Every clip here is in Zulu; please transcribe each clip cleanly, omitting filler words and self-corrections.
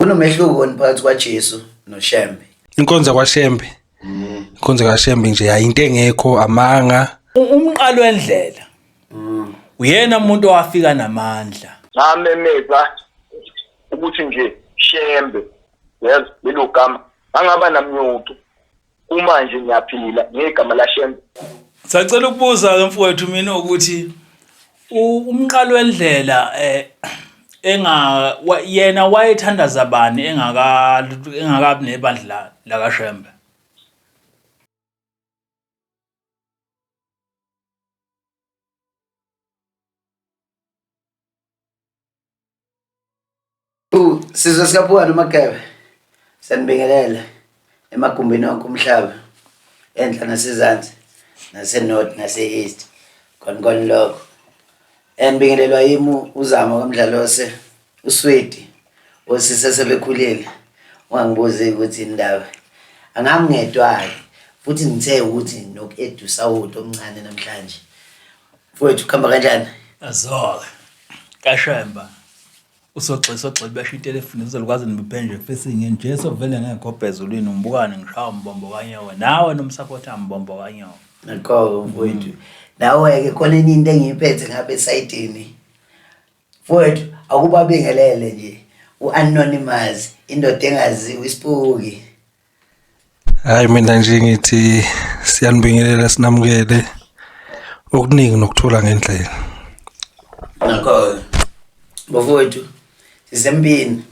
Kunomehluko phakathi kwaJesu noShembe. Inkonzo kwaShembe. Inkonzo kaShembe nje ayinto engekho amanga. Umqalo wendlela. Uyena umuntu owafika namandla. Ngamemeza ukuthi nje Shembe yezwa lelo gama ngangaba namnyuku kumanje ngiyaphila ngegama laShembe. Sacela ukubuza ke mfowethu mina ukuthi umqalo wendlela eh enga yena wayethandaza bani engaka engakabi nebandla lakaShembe. Sizwe sikaPhukane uMagebe siyanibingelela emagumbini wonke umhlaba enhla nasezansi nase-north nase-east khona khona lokho Ngibingelelwa yimi uZama kaMdlalose, uSwidi, osisi asebekhulile. Ungangibuzi ukuthi yini indaba. Angihambi ngedwa-ke futhi ngithe ukuthi noku-add usawoti omncane namhlanje. Mfowethu kuhamba kanjani? Azoke. Kashemba. Usogxila sogxila besho itelefoni izolukwazi nibiphe nje facing nje sovele ngekho ezulwini ngibukane ngishaya umbombo kanyoka nawe nomsapotha mbombo kanyoka. Nakho mfowethu. Nawe-ke khona enye into engiyiphethe ngabe esayidini. Mfowethu akubabingelele nje u-anonymous indoda engaziwa isipuki. Hayi mina nje ngithi siyanibingelela sinamukele okuningi nokuthola ngendlela. Nakho bafowethu sisempini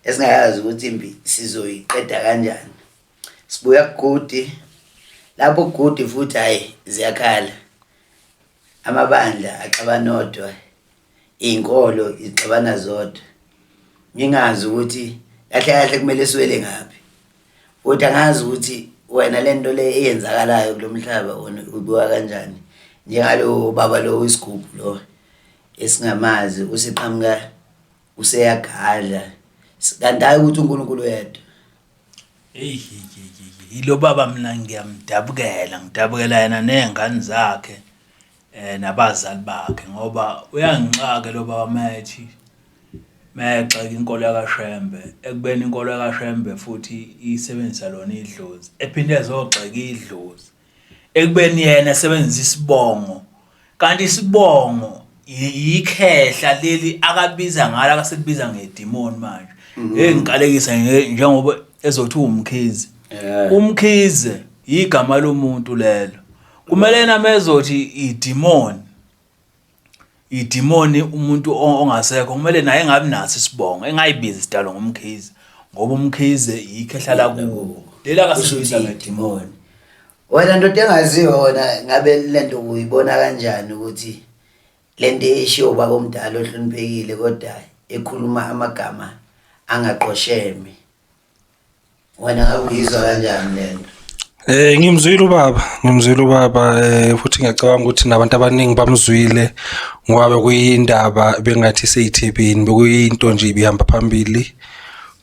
esingayazi ukuthi impi sizoyiqeda kanjani. Sibuya kugudi lapho kugudi futhi hayi ziyakhala. Amabandla axabana odwa, iy'nkolo zixabana zodwa. Ngingazi ukuthi kahle kahle kumele siwele ngaphi. Futhi angazi ukuthi wena le nto le eyenzakalayo kulo mhlaba wena uyibuka kanjani. Njengalo baba lo wesigubhu lo esingamazi useqhamuka useyagadla kanti hhayi ukuthi uNkulunkulu uyedwa. Eyi yilo baba mina ngiyamdabukela ngidabukela yena ney'ngane zakhe um nabazali bakhe ngoba uyangixaka lo baba mayethi mayegxeka inkolo yakaShembe ekubeni inkolo yakaShembe futhi isebenzisa lona idlozi ephinde ezogxeka idlozi ekubeni yena esebenzisa isibongo kanti isibongo yikhehla leli akabiza ngalo akasekubiza ngedimoni manje hey ngiqalekisa njengoba ezothi uwumkhize umkhize igama lomuntu lelo kumele yena mezothi idimoni idimoni umuntu ongasekho kumele naye engabi naso isibongo engayibizi sidalo ngomkhize ngoba umkhize yikhehla lakubo leli akasibiza ngedimoni wena ndoda engaziwa wena ngabe lento uyibona kanjani ukuthi lento eshiwo ubaba omdala ohloniphekile kodwa ekhuluma amagama angaqosheme Wena ngabe uyizwa kanjani lento? Eh ngimzwile ubaba, ngimzwile ubaba eh futhi ngiyacabanga ukuthi nabantu abaningi bamzwile ngoba bekuyindaba bengathi seyithebeni bekuyinto nje ibihamba phambili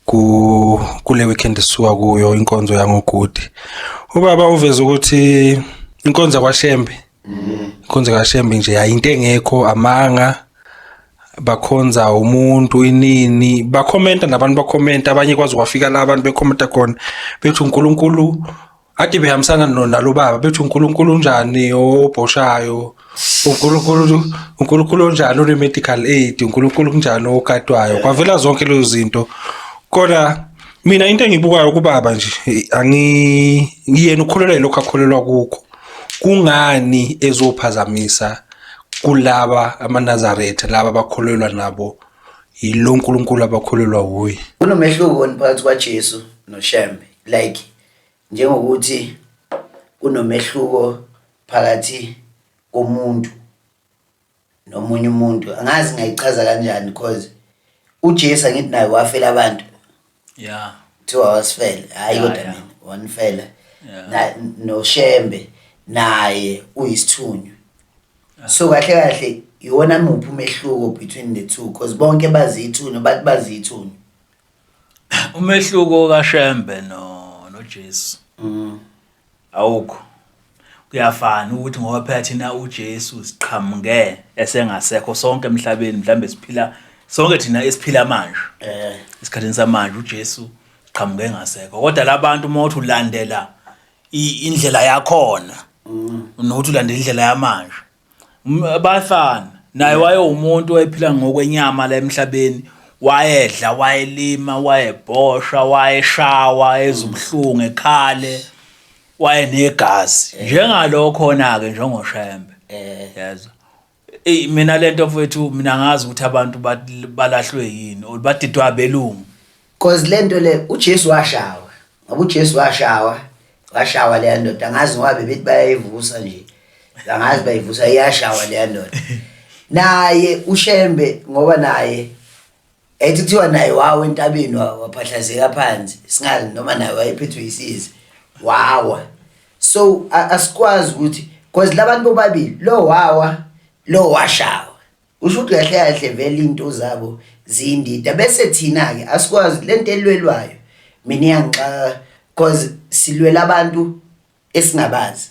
ku kule weekend esisuka kuyo inkonzo yangoGudi. Ubaba uveza ukuthi inkonzo kwaShembe inkonzo kaShembe nje ayinto engekho amanga bakhonza umuntu inini bakhomenta nabantu bakhomenta abanye kwaze kwafika la abantu bekhomenta khona bethi uNkulunkulu ade behambisana nalo baba bethi uNkulunkulu unjani obhoshayo uNkulunkulu uNkulunkulu onjani one medical aid uNkulunkulu kunjani ogadwayo kwavela zonke lezo zinto kodwa mina into engibukayo kubaba nje angi ngiyena ukholelwa lokho akholelwa kukho kungani ezophazamisa kulaba amaNazaretha laba abakholelwa nabo yilo nkulunkulu abakholelwa wuye. Kunomehluko phakathi kwaJesu noShembe like njengokuthi kunomehluko phakathi komuntu nomunye umuntu angazi ngayichaza kanjani because uJesu angithi naye wafela abantu yeah kuthiwa wasifela hayi kodwa mina wanifela noShembe naye uyisithunywa so kahle kahle iwona muphi umehluko between the two because bonke baziyithunywa bathi baziyithunywa umehluko kaShembe no noJesu Awukho. Kuyafana ukuthi ngoba phela thina uJesu siqhamuke esengasekho sonke emhlabeni mhlambe siphila Sonke thina esiphila manje. Eh. Esikhathini samanje uJesu qhamuke engasekho. Kodwa labantu uma uthi ulandela indlela yakhona nokuthi ulandela indlela yamanje. Bayafana. Naye wayewumuntu owayephila ngokwenyama la emhlabeni. Wayedla, wayelima, wayebhosha, wayeshawa, ezwa ubuhlungu, ekhale. Wayenegazi. Njengalokho-ke njengoShembe. Yezwa. Eyi mina lento mfowethu mina ngazi ukuthi abantu balahlwe yini or badidwa abelungu. Cause lento le uJesu washawa. Ngoba uJesu washawa, washawa leya ndoda angazi ngoba bebethi bayayivusa nje. Angazi bayivusa iyashawa leya ndoda. Naye uShembe ngoba naye ethi kuthiwa naye wawa entabeni waphahlazeka phansi singazi noma naye wayephethwe yisizi wawa so asikwazi ukuthi because labantu bobabili lo wawa lo washawa usho ukuthi kahle kahle vele into zabo ziyindida bese thina ke asikwazi lento elwelwayo mina iyangixaka because silwela abantu esingabazi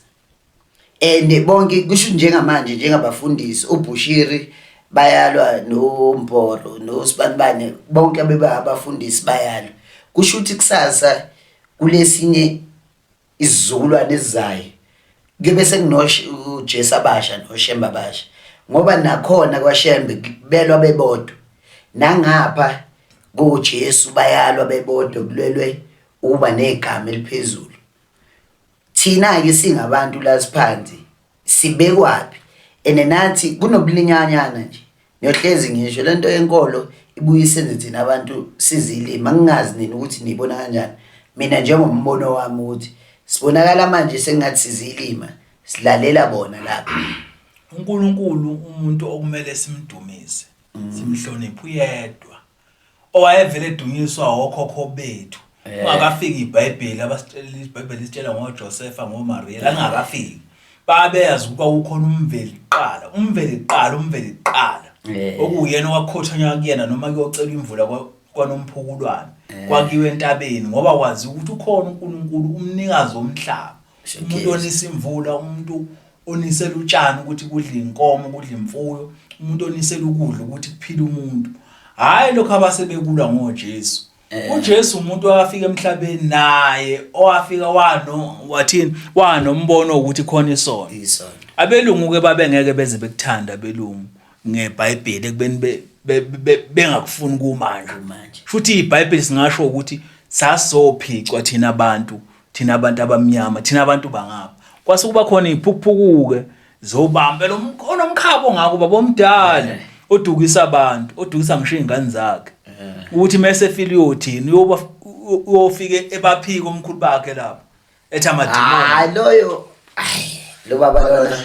and bonke kusho njengamanje njengabafundisi uBushiri bayalwa noMboro noSibanibane bonke beba abafundisi bayalwa kusho ukuthi kusasa kulesinye isizukulwane esizayo kuyobe sekunoJesu abasha noShembe abasha ngoba nakhona kwaShembe belwa bebodwa nangapha koJesu bayalwa bebodwa kulwelwe ukuba negama eliphezulu. Thina-ke singabantu la siphansi sibekwaphi and nathi kunobulinyanyana nje ngiyohlezi ngisho lento yenkolo ibuye isenze thina abantu sizilima ngingazi nina ukuthi niyibona kanjani mina njengombono wami ukuthi sibonakala manje sengathi sizilima silalela bona lapha. UNkulunkulu umuntu okumele simdumise simhloniphe uyedwa owayevele edunyiswa okhokho bethu kungakafiki iBhayibheli abasitshela iBhayibheli lisitshela ngoJosefa ngoMaria langakafiki babeyazi ukuba kukhona umveli kuqala umveli kuqala umveli kuqala okuyena owakhothanywa kuyena noma kuyocela imvula kwanomphukulwane kwakiwe entabeni ngoba kwazi ukuthi ukhona uNkulunkulu umnikazi womhlaba umuntu onisa imvula umuntu onisela utshani ukuthi kudle inkomo kudle imfuyo umuntu onisela ukudla ukuthi kuphile umuntu hhayi lokho abasebekulwa ngoJesu eh. uJesu umuntu owafika emhlabeni naye owafika wano wathini wanombono ukuthi khona isono abelungu ke babengeke beze bekuthanda abelungu ngeBhayibheli ekubeni bengakufuni kumanje futhi iBhayibheli singasho ukuthi sasophicwa thina abantu thina abantu abamnyama thina abantu bangapha kwase kuba khona iphukuphuku-ke zobambe lo onomkhaba ongako baba omdala eh. odukisa abantu odukisa ngisho iy'ngane zakhe eh. ukuthi mese efile uyothini uyoba uyofike ebaphika omkhulu bakhe lapho ethi amadimoni hayi loyo ayi lo baba lona.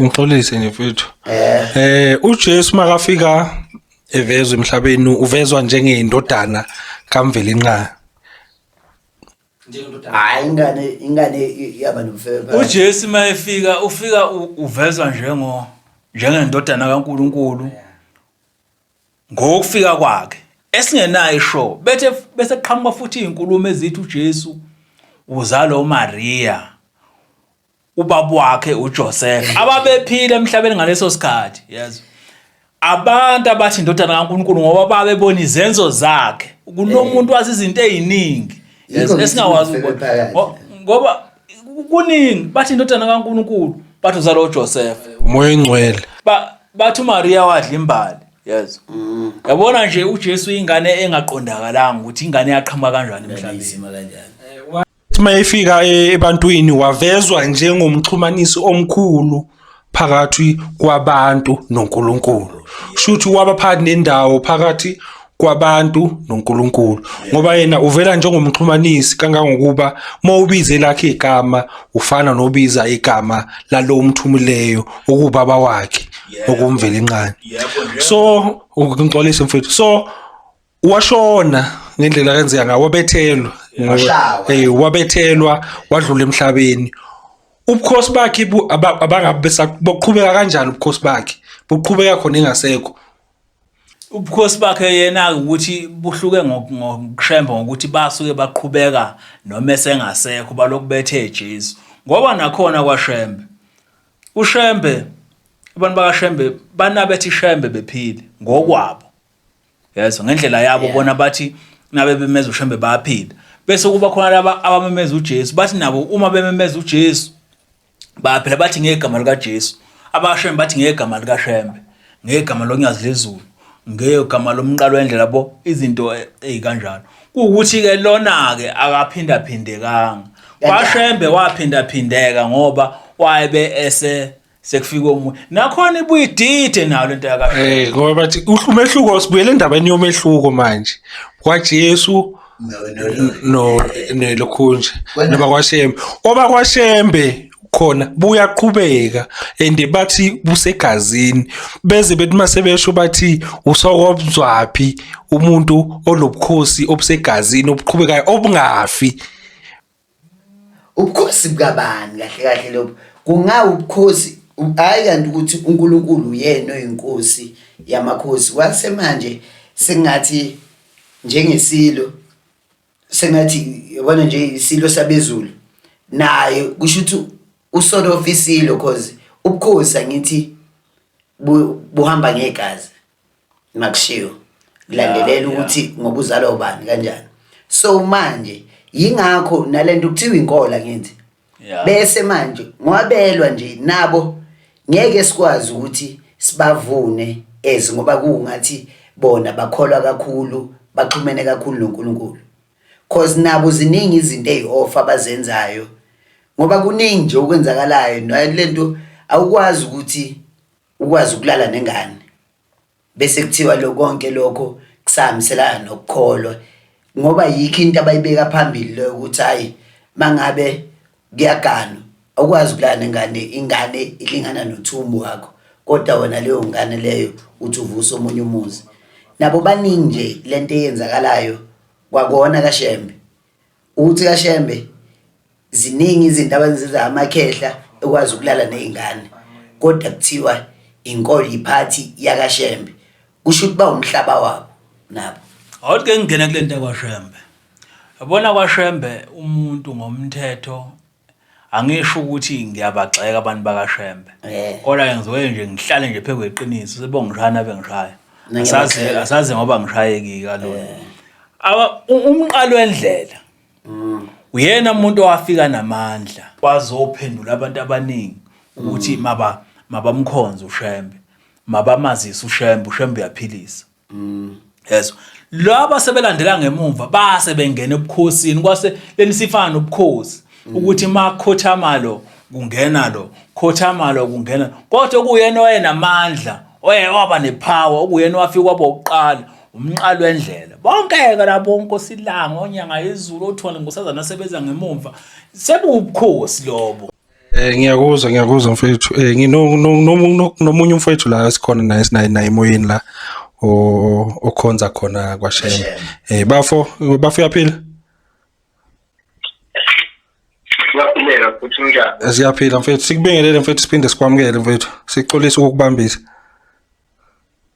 Ngixolise nje mfethu. UJesu makafika evezwa emhlabeni uvezwa njengendodana kaMvelinqa. Hayi ingane ingane yaba nomfebe. UJesu mayefika ufika uvezwa njengo njengendodana kaNkuluNkulu. Ngokufika kwakhe esingenayo ishow bethe bese qhamuka futhi izinkulumo ezithi uJesu uzalwa uMaria ubaba wakhe uJoseph ababephila emhlabeni ngaleso sikhathi yezwa abantu abathi indodana kaNkulunkulu ngoba babebona izenzo zakhe kunomuntu wazi izinto eziningi esingakwazi ukubona ngoba kuningi bathi indodana kaNkulunkulu bathi uzalwa uJoseph umoya oyingcwele ba bathi uMaria wadla imbali yezwa yabona nje uJesu ingane engaqondakalanga ukuthi ingane yaqhamuka kanjani emhlabeni Uma efika ebantwini wavezwa njengomxhumanisi omkhulu phakathi kwabantu noNkulunkulu. Shuthi waba phakathi nendawo phakathi kwabantu noNkulunkulu ngoba yena uvela njengomxhumanisi kangangokuba uma ubize lakhe igama ufana nobiza igama lalo mthumileyo okubaba wakhe okumvelinqane so ngixolise mfethu so washona ngendlela kenzeka ngayo wabethelwa eh wabethelwa wadlula emhlabeni ubukhosi bakhe abangabe besaboqhubeka kanjani ubukhosi bakhe buqhubeka khona engasekho ubukhosi bakhe yena ukuthi buhluke ngokushemba ngokuthi basuke baqhubeka noma esengasekho balokhu bethe Jesu ngoba nakhona kwaShembe uShembe Abantu bakaShembe banabethi Shembe bephile ngokwabo. Yezwa ngendlela yabo bona bathi nabe bemeza uShembe bayaphila. Bese kuba khona laba abamemeza uJesu bathi nabo uma bememeza uJesu bayaphila bathi ngegama likaJesu. AbaShembe bathi ngegama likaShembe, ngegama lonyazi lezulu, ngegama lomqalo wendlela bo izinto ezikanjalo. Kuwukuthi ke lona ke akaphindaphindekanga. KwaShembe waphindaphindeka ngoba wayebe ese sekufika omunye nakhona ibuye idide nayo lento yaka Eh ngoba bathi umehluko sibuyele endabeni yomehluko manje kwaJesu no nelokhunje noba kwaShembe oba kwaShembe khona buyaqhubeka and bathi busegazini beze bethi mase besho bathi usokomzwaphi umuntu onobukhosi obusegazini obuqhubekayo obungafi. Ubukhosi bukabani kahle kahle lobu? Kungawubukhosi hhayi kanti ukuthi uNkulunkulu uyena oyinkosi yamakhosi kwase manje sengathi njengesilo sengathi yabona nje isilo sabezulu naye kusho ukuthi usort of isilo cause ubukhosi angithi buhamba ngegazi makushiwo kulandelela ukuthi ngoba uzalwa ubani kanjani so manje yingakho nalento kuthiwa inkola ngithi bese manje ngwabelwa nje nabo ngeke sikwazi ukuthi sibavune as ngoba kungathi bona bakholwa kakhulu baxhumene kakhulu noNkulunkulu cause nabo ziningi izinto eyi-off abazenzayo ngoba kuningi nje okwenzakalayo nalento awukwazi ukuthi ukwazi ukulala nengane bese kuthiwa lo konke lokho kusahambiselana nokukholwa ngoba yikho into abayibeka phambili leyo ukuthi hayi mangabe kuyaganwa awukwazi ukulala nengane ingane ilingana nothumbu wakho kodwa wena leyo ngane leyo uthi uvusa omunye umuzi nabo baningi nje lento eyenzakalayo kwakona kaShembe ukuthi kaShembe Ziningi izinto abazenza amakhehla ekwazi ukulala nezingane kodwa kuthiwa inkolo iphathi yakaShembe kusho ukuthi bawumhlaba wabo nabo. Awuthi ke ngingena kule nto yakwaShembe. Yabona kwaShembe umuntu ngomthetho angisho ukuthi ngiyabagxeka abantu bakaShembe. Eh. Kodwa ke ngizoke nje ngihlale nje phezu kweqiniso sebongishaya nabe ngishaya. Mina Asazi ngiyabagxeka. asazi ngoba ngishayeki kalona. Aba umqalo wendlela Uyena umuntu owafika namandla wazophendula abantu abaningi ukuthi maba mabamkhonze uShembe, mabamazise uShembe, uShembe uyaphilisa. Yezwa. Laba sebelandela ngemumva base bengena ebukhosini kwase lenisifana nobukhosi ukuthi makhothama lo kungena lo khothama lo kungena kodwa okuyena owayenamandla oye waba nepower okuyena owafika kwaba oqala umnqalo wendlela bonke-ke labo onkosilanga onyanga yezulu othole ngosazana asebenza ngemumva sebuwubukhosi lobo. Ngiyakuzwa ngiyakuzwa mfethu eh ngino nomunye umfethu la esikhona naye sinaye naye emoyeni la okhonza khona kwaShembe. Bafo bafo uyaphila? Siyaphileka futhi unjani? Siyaphila mfethu sikubingelele mfethu siphinde sikwamukele mfethu sixolisa ukukubambisa.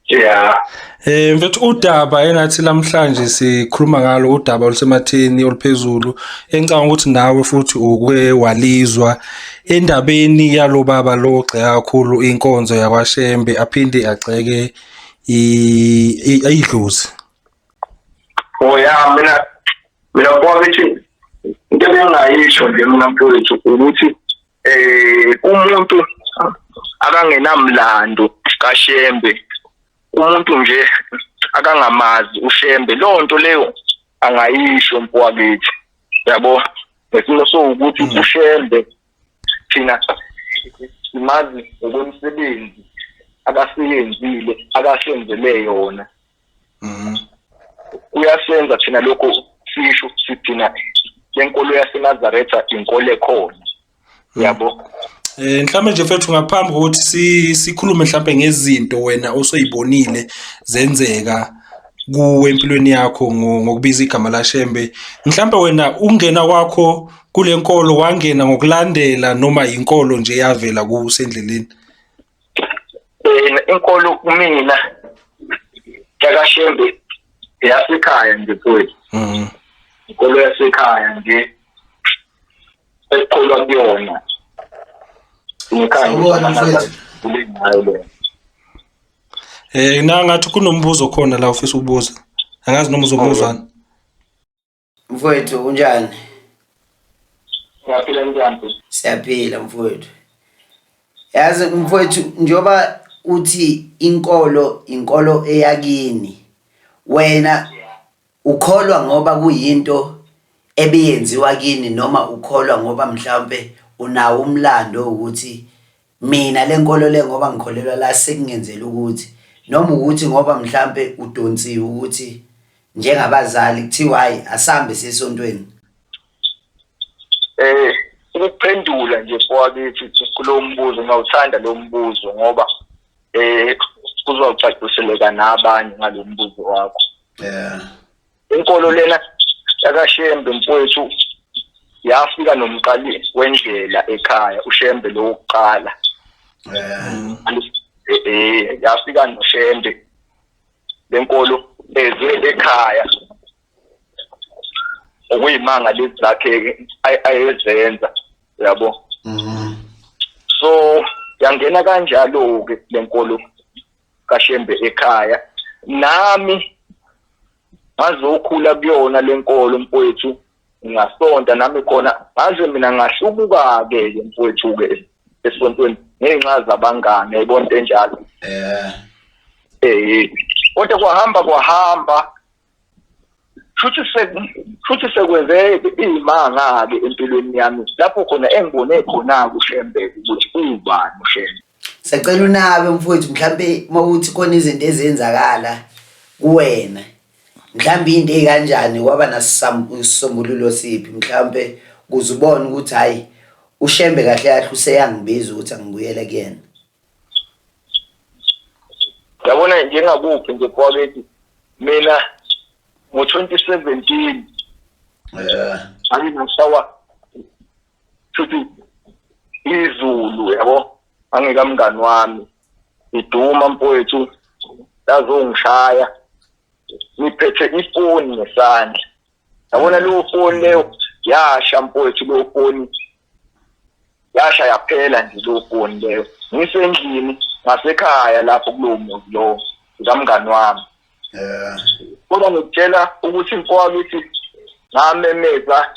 Yeah. Eh mfethu udaba engathi namhlanje sikhuluma ngalo udaba olusematheni oluphezulu engicabanga ukuthi nawe futhi uke walizwa endabeni yalo baba lo ogxeka kakhulu inkonzo yakwaShembe aphinde agxeke idlozi. Oh ya mina mina mfowethu into engingayisho nje mina mfowethu ukuthi eh umuntu akangenamlando kaShembe umuntu nje akangamazi uShembe lonto leyo angayisho mfowethu yabo ngesimo sowukuthi uShembe thina simazi ngokwemisebenzi akaseyenzile akasenzele yona Kuyasenza thina lokho sisho sithina lenkolo yaseNazaretha inkolo ekhona yabo. Mhlawumbe nje mfethu ngaphambi kokuthi sikhulume mhlawumbe ngezinto wena osoyibonile zenzeka kuwe empilweni yakho ngokubiza igama laShembe mhlawumbe wena ungena kwakho kule nkolo wangena ngokulandela noma inkolo nje yavela kusendleleni? Inkolo kumina yakaShembe eyasekhaya nje mfowethu. Inkolo yasekhaya nje esikholwa kuyona. Sawubona mfowethu. Kule ngayo leyo. Na ngathi kunombuzo khona la ufisa ukubuza. Angazi noma uzobuzana. Mfowethu unjani? Ngiyaphila njani? Siyaphila mfowethu. Yazi mfowethu njoba uthi inkolo inkolo eyakini. Wena ukholwa ngoba kuyinto ebiyenziwa kini noma ukholwa ngoba mhlawumbe unawo umlando ukuthi mina le nkolo le ngoba ngikholelwa la sekungenzela ukuthi noma ukuthi ngoba mhlambe udonsiwe ukuthi njengabazali kuthiwa hayi asambe siyesontweni. Ukuphendula nje kwakithi kulo mbuzo, ngiyawuthanda lo mbuzo ngoba kuzocaciseleka nabanye ngalo mbuzo wakho. Yeah. Inkolo lena yakaShembe mfowethu yafika nomqali wendlela ekhaya, uShembe lo wokuqala. Yafika noShembe lenkolo eze ekhaya, okuyimanga lezi zakhe ayezenza, yabo. So yangena kanjalo-ke lenkolo kaShembe ekhaya. Nami ngazokhula kuyona lenkolo mfowethu, ngasonta nami khona, ngaze mina ngahlubuka-ke mfowethu-ke esontweni ngenxa zabangane, yayibona into enjalo. Kodwa kwahamba futhi sekwenzeke iy'manga-ke empilweni yami lapho khona engibone khona-ke uShembe ukuthi ubani uShembe. Siyacela unabe mfowethu, mhlampe uma uthi khona izinto ezenzakala kuwena, mhlambe into ekanjani kwaba nasisombululo siphi, mhlampe kuze ubone ukuthi hayi uShembe kahle kahle useyangibiza ukuthi angibuyele kuyena. Yabona njengakuphi nje kwakithi mina ngo-2017 ake ngashawa futhi izulu, yabo, angikamngani wami iduma mfowethu lazongishaya ngiphethe ifoni ngesandla. Yabona leyo foni leyo yasha mfowethu, leyo foni yasha yaphela nje leyo foni leyo. Ngisendlini ngasekhaya lapho kulowo muzi lowo kamngani wami. Kodwa ngikutshela ukuthi mfowethu ngamemeza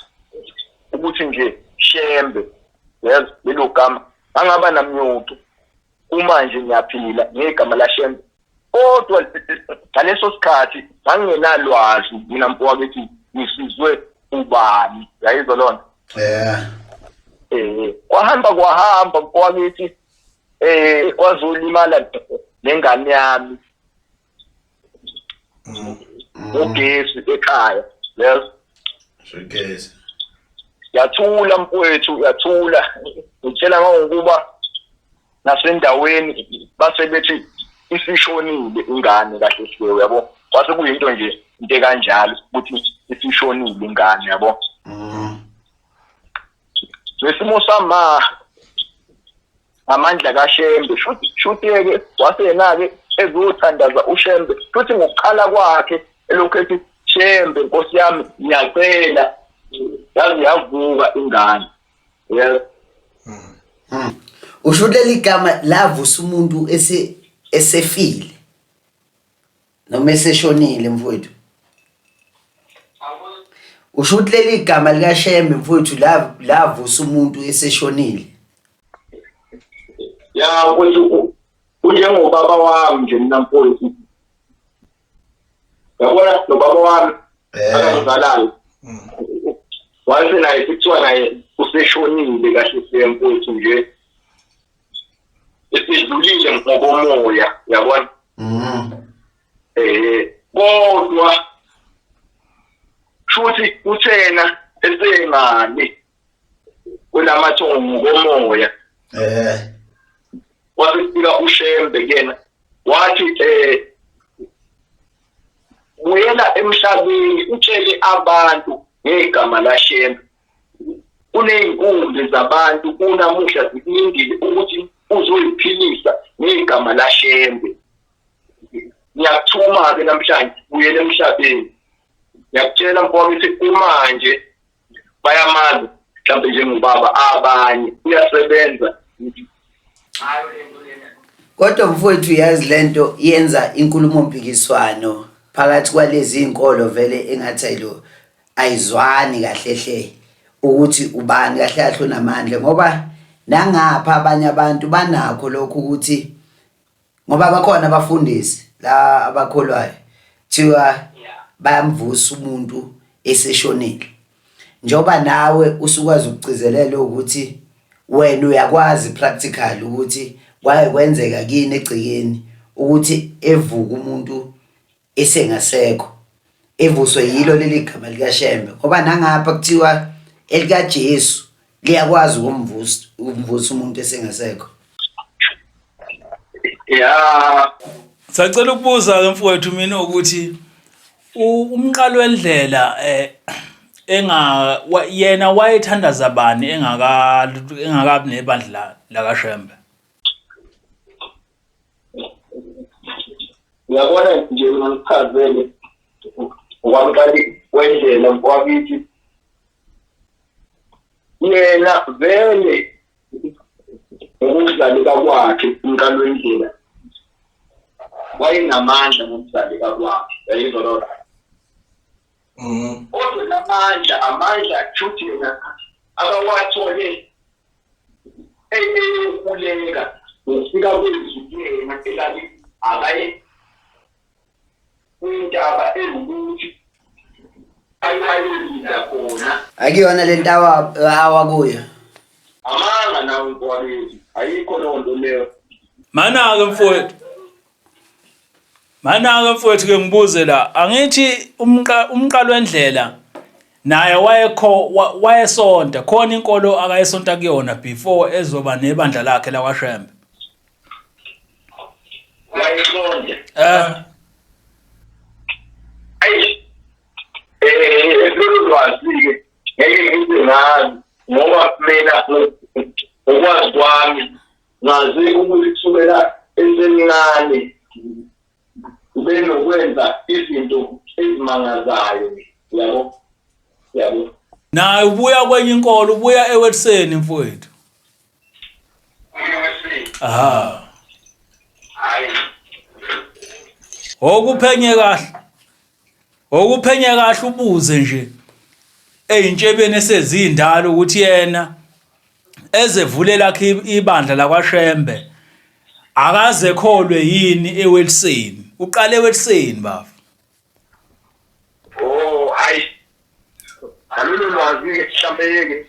ukuthi nje Shembe, yazi lelo gama angaba namnyuku uma nje ngiyaphila ngegama la Shembe. Kodwa ngaleso sikhathi ngangingenalwazi mina mfowethu ngisizwe ubani, yayizwa lona. Kwahamba mfowethu kwazolimala nengane yami ugesi ekhaya, yes. Ugesi. Yathula mfowethu, yathula. Ngitshela ngokuba nasendaweni base bethi isishonile ingane kahle siwe, yabo. Kwase kuyinto nje into kanjalo ukuthi isishonile ingane, yabo. Nesimo sama ngamandla kaShembe, shuthi-ke wasena-ke ezothandaza uShembe, futhi ngokuqala kwakhe elokhu ethi Shembe Nkosi yami ngiyacela, yaze yavuka ingane. Yes. Usho leli gama lavusa umuntu esefile noma eseshonile mfowethu. Usho ukuthi leli gama likaShembe mfowethu lavusa umuntu eseshonile. Ya mfowethu, unjengobaba wami nje mina mfowethu. Yabona nobaba wami akangizalayo. Wase naye kuthiwa naye useshonile kahle siye mfowethu nje. Esedlulile ngokomoya, yabona. Kodwa futhi uthena esengane kulamathongo ngokomoya. Wasefika uShembe kuyena wathi buyela emhlabeni utshele abantu ngegama laShembe. Kuney'nkumbi zabantu kunamuhla zikulindile ukuthi uzoyiphilisa ngegama laShembe. Ngiyakuthuma-ke namhlanje buyela emhlabeni. Ngiyakutshela mfowethu ukuthi kumanje bayamazi mhlawumbe njengobaba abanye uyasebenza. Hayi lento lena. Kodwa mfowethu yazi lento yenza inkulumo mpikiswano phakathi kwalezi inkolo vele engathi ayilo ayizwani kahle hle ukuthi ubani kahle kahle unamandla ngoba nangapha abanye abantu banakho lokhu ukuthi ngoba bakhona abafundisi la abakholwayo kuthiwa bayamvusa umuntu eseshonile njengoba nawe usukwazi ukugcizelela ukuthi wena uyakwazi practical ukuthi kwaye kwenzeka kini egcekeni ukuthi evuka umuntu esengasekho evuswe yilo leli gama likaShembe ngoba nangapha kuthiwa elikaJesu liyakwazi ukumvusa ukumvusa umuntu esengasekho. Ya, Sacela ukubuza ke mfowethu mina ukuthi umqalo wendlela eh enga yena wayethandaza bani engaka engakabi nebandla lakaShembe. Uyabona nje mina ngichazele okwamqali wendlela mfwakithi yena vele ngokuzaleka kwakhe umqali wendlela wayenamandla ngokuzaleka kwakhe yayizwa loo mm. Kodwa namandla amandla kushuthi yena akawathole eyokuleka ngokufika kwezwi kuyena elali akaye kwintaba ewukuthi ayolinda khona. Akuyona le ntawa awa kuyo. Amanga nawo mfowethu, ayikho leyo nto leyo. Mana-ke mfowethu, mana-ke mfowethu ke ngibuze la, angithi umqalo wendlela naye wayekho wayesonta khona inkolo akayesonta kuyona before ezoba nebandla lakhe lakwaShembe. Wayesonta. Eh. Ayi. Eh, lolu lwazi-ke ngeke ngize ngazi ngoba mina ngokwazi kwami ngazi ukuthi kusukela esemncane ubenokwenza izinto ezimangazayo yabo yabo. Naye ubuya kwenye inkolo, ubuya eWetseni mfowethu. Aha. Hayi. Okuphenye kahle. Okuphenye kahle ubuze nje eyintshebeni esezindala ukuthi yena ezevule lakhe ibandla lakwaShembe akaze kholwe yini eWelseni uqale eWelseni bafo. Oh hayi ngalolu lwazi-ke mhlampe-ke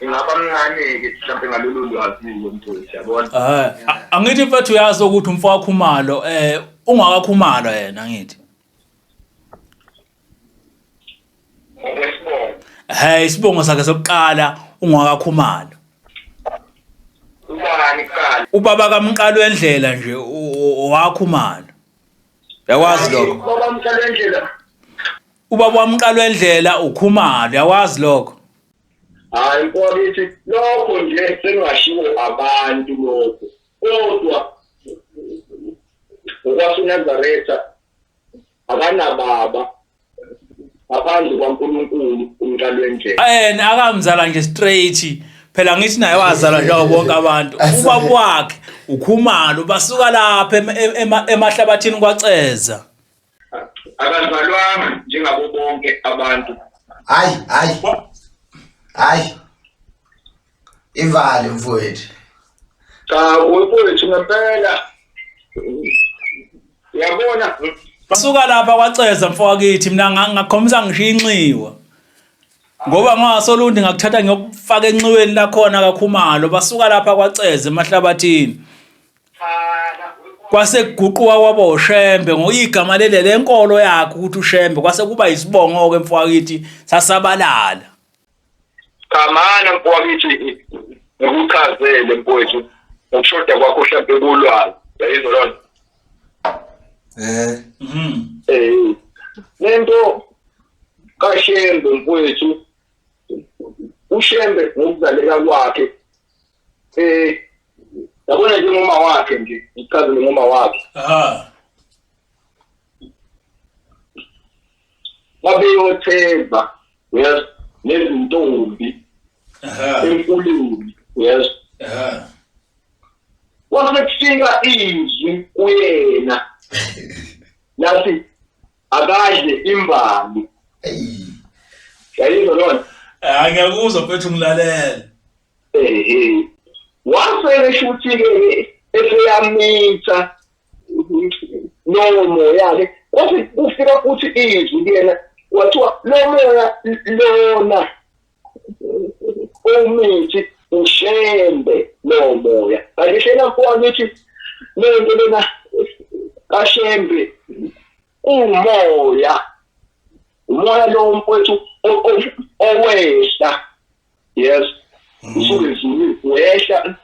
ingaba mncane-ke mhlampe ngalolu lwazi-ke mfowethu yabona. Eh angithi mfethu uyazi ukuthi umfo waKhumalo eh ungakaKhumalo yena angithi. Ngokwesibongo. Hey isibongo sakhe sokuqala ungakaKhumalo. Ubani kuqala? Ubaba kaMqalo wendlela nje owaKhumalo. Uyakwazi lokho? Ubaba Mqalo wendlela. Ubaba waMqalo wendlela uKhumalo, uyakwazi lokho? Hayi mfowethu, lokho nje sengashiwo abantu lokho. Kodwa ngokwaseNazaretha akanababa ngaphandle kwaNkulunkulu umqali wendlela. And akamzala nje straight phela ngithi naye wazalwa njengoba bonke abantu ubaba wakhe uKhumalo basuka lapha emahlabathini kwaCeza. Akazalwanga njengabo bonke abantu. Hayi hayi hayi ivale mfowethu. Cha mfowethu ngempela uyabona basuka lapha kwaCeza mfowakithi mina ngakhombisa ngisho inxiwa ngoba ngasoLundi ngakuthatha ngiyokufaka enxiweni lakhona kaKhumalo basuka lapha kwaCeza emahlabathini kwase kuguquka kwaba uShembe ngoyigama lele lenkolo yakhe ukuthi uShembe kwase kuba isibongo ke mfowakithi sasabalala. Cha mana mfowethu ngikuchazele mfowethu ngokushoda kwakho hlampe kulwazi yayizwa lona. Eh. Eh. Lento kaShembe mfowethu uShembe ngokuzaleka kwakhe eh yabona nje ngoma wakhe nje ngichazele ngoma wakhe. Aha. Babeyothemba yes nezintombi Aha. emfuleni yes Aha. Kwase kufika izwi kuyena lathi akadle imbali. Yayizwa lona? Hayi ngiyakuzwa mfethu ngilalela. Ehe. Wase shuthi-ke eseyamitha lowo moya-ke kwase kufika futhi izwi kuyena kwathiwa lo moya lona umithi ushembe lowo moya kanti hlena mfowami ithi lento lena kashembe umoya umoya lowo mfowethu owehla yes usuke ezulwini wehla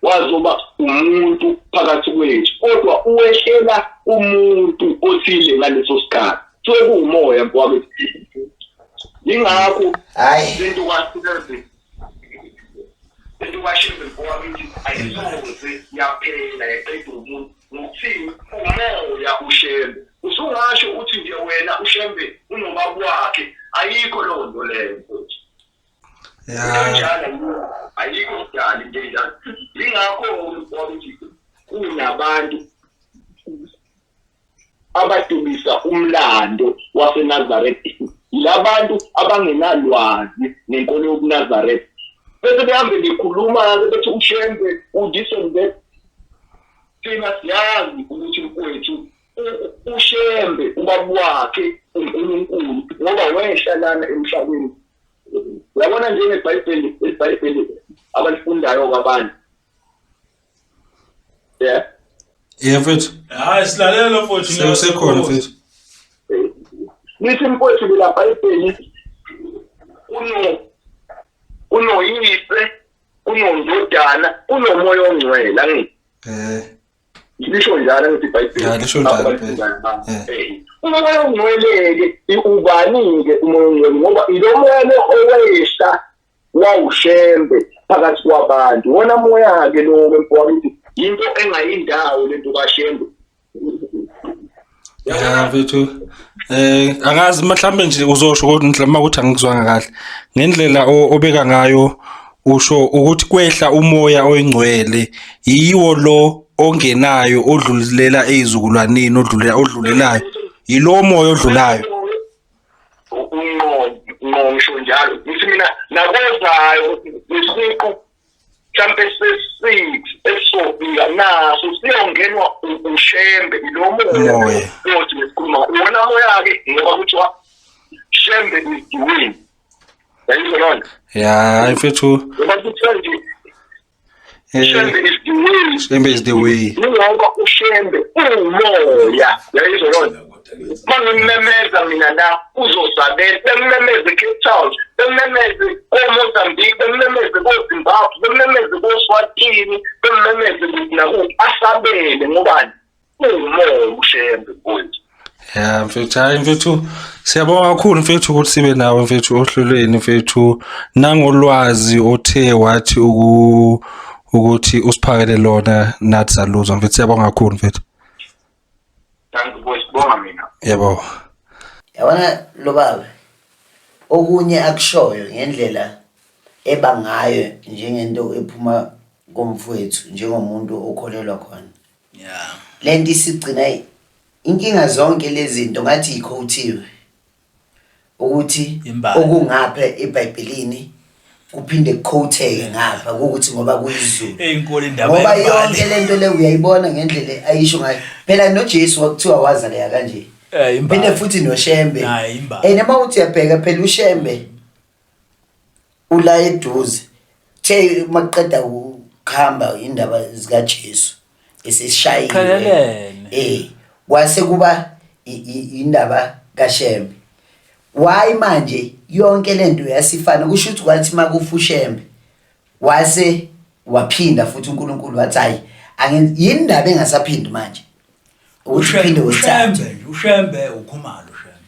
wazoba umuntu phakathi kwethu kodwa uwehlela umuntu othile ngaleso sikhathi suke kuwumoya mfowethu yingakho hayi lento kwaSileze lento kwaShembe mfowethu ayisoze yaphela yaqeda umuntu ngokuthini umoya uShembe usungasho uthi nje wena uShembe unobaba wakhe ayikho leyo nto leyo mfowethu Ya. Kanjalo ayikho njalo into enjalo. Yingakho ukuthi kunabantu abadumisa umlando waseNazaretha. Yilabantu abangenalwazi ngenkolo yobuNazaretha. Bese behambe bekhuluma-ke bethi uShembe u-this and that. Thina siyazi ukuthi mfowethu uShembe ubaba wakhe uNkulunkulu ngoba wehla lana emhlabeni. Uyabona njengebhayibheli ibhayibheli abalifundayo kwabantu. Yeah. Yeah mfethu. Hayi silalela mfowethu. Sekusekhona mfethu. Lithi mfowethu lela bhayibheli kunoyise kunondodana kunomoya ongcwele angithi Eh. lisho njalo ngithi ibhayibheli Ya, lisho njalo Abafundayo Eh. Eh. Umoya ongcwele-ke ubani-ke umoya ongcwele ngoba ilo moya lo owehla wawushembe phakathi kwabantu wona moya-ke lowo mfowethu yinto engayindawo lento kashembe Ya mfethu. Eh angazi mhlawumbe nje uzosho kodwa mhlawumbe ukuthi angikuzwanga kahle. Ngendlela obeka ngayo usho ukuthi kwehla umoya oyingcwele yiwo lo ongenayo odlulela ezizukulwaneni odlulela odlulelayo. Yilo moya odlulayo. Unqo ngqo ngisho njalo ngithi mina nakozayo isiqu mhlampe se-six esizofika naso siyongenwa uShembe ilo moya Umoya. othi nesikhuluma wona moya-ke ngoba kuthiwa Shembe is the way yayizwa loo nto Ya hayi mfethu. ngoba kuthiwa nje Shembe Eh is the way Shembe is the way. yingoba uShembe uwumoya yayizwa loo nto mangimemeza mina la uzosabela bemmemeze eCape Town bemmemeze koMozambique bemmemeze koZimbabwe bemmemeze koSwatini bemmemeze kuphi nakuphi asabele ngobani uwumoya uShembe mfowethu Ya mfethu hayi mfethu siyabonga kakhulu mfethu ukuthi sibe nawe mfethu ohlelweni mfethu nangolwazi othe wathi ukuthi usiphakele lona nathi saluzwa mfethu siyabonga kakhulu mfethu. Thank you boys bonga mina Yebo. Yabona lo baba okunye akushoyo ngendlela eba ngayo njengento ephuma komfowethu njengomuntu okholelwa khona. Yeah. Lento isigcina inkinga zonke lezi zinto ngathi ikhothiwe ukuthi Imbali. okungapha eBhayibhelini kuphinde kuquoteke ngapha ukuthi ngoba kuyizulu Eyinkulu indaba ngoba yembali. yonke lento le uyayibona ngendlela ayisho ngayo phela noJesu wakuthiwa wazaleka kanje Eh, imbali. phinde futhi noShembe Naye imbali. eh noma uthi uyabheka phela uShembe ula eduze the maqeda ukuhamba indaba zikaJesu esesishayile Qhelelene. eh kwase kuba indaba kaShembe why manje yonke lento yasifana kusho ukuthi kwathi makufa uShembe wase waphinda futhi uNkulunkulu wathi hayi angenzi yini indaba engasaphindi manje ukuthi uphinde wesithathu uShembe nje uShembe uKhumalo uShembe.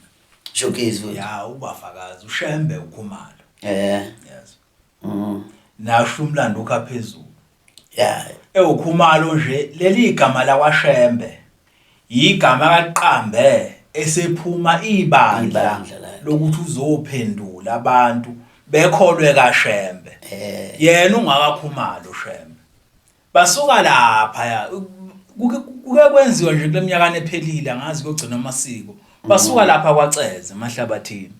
showcase futhi Ya ubafakazi uShembe uKhumalo. eh Yes. Nasho umlando ukha phezulu. ya Ewukhumalo nje leli igama lakwaShembe igama kaqambe esephuma ibandla Ibandla lakhe. lokuthi uzophendula abantu bekholwe kaShembe. Eh. Yena ungakakhumalo uShembe. Basuka lapha ya kuke kuke kwenziwa nje kule minyakana ephelile angazi kuyogcina amasiko. Basuka lapha kwaCeze emahlabathini.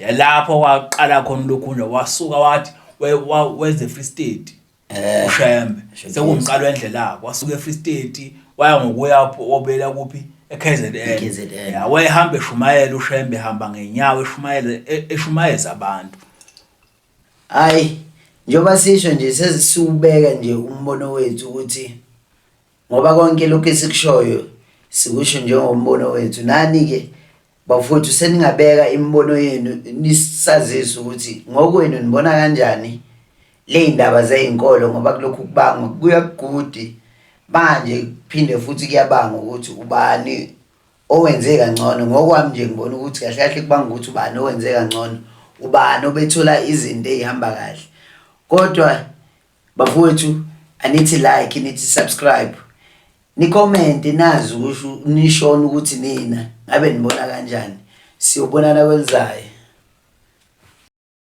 Yalapho kwaqala khona lokhu nje wasuka wathi weze Free State. uShembe sekuwumqalo wendlela wasuka eFree State waya ngokuya wobela kuphi eKZN E-KZN. ya wayehamba eshumayela uShembe ehamba ngenyawo eshumayela eshumayeza abantu. Hayi, njengoba sisho nje sesiwubeka nje umbono wethu ukuthi ngoba konke lokhu esikushoyo sikusho njengombono wethu. Nani-ke bafowethu seningabeka imibono yenu nisazise ukuthi ngokwenu nibona kanjani ley'ndaba zey'nkolo ngoba kulokhu kubangwa kuya kugudi manje kuphinde futhi kuyabangwa ukuthi ubani owenze kangcono. Ngokwami nje ngibona ukuthi kahle kahle kubanga ukuthi ubani owenze kangcono, ubani obethola izinto ey'hamba kahle. Kodwa bafowethu anithi like, nithi subscribe, ni-comment nazi ukusho nishone ukuthi nina ngabe nibona kanjani. Siyobonana kwelizayo.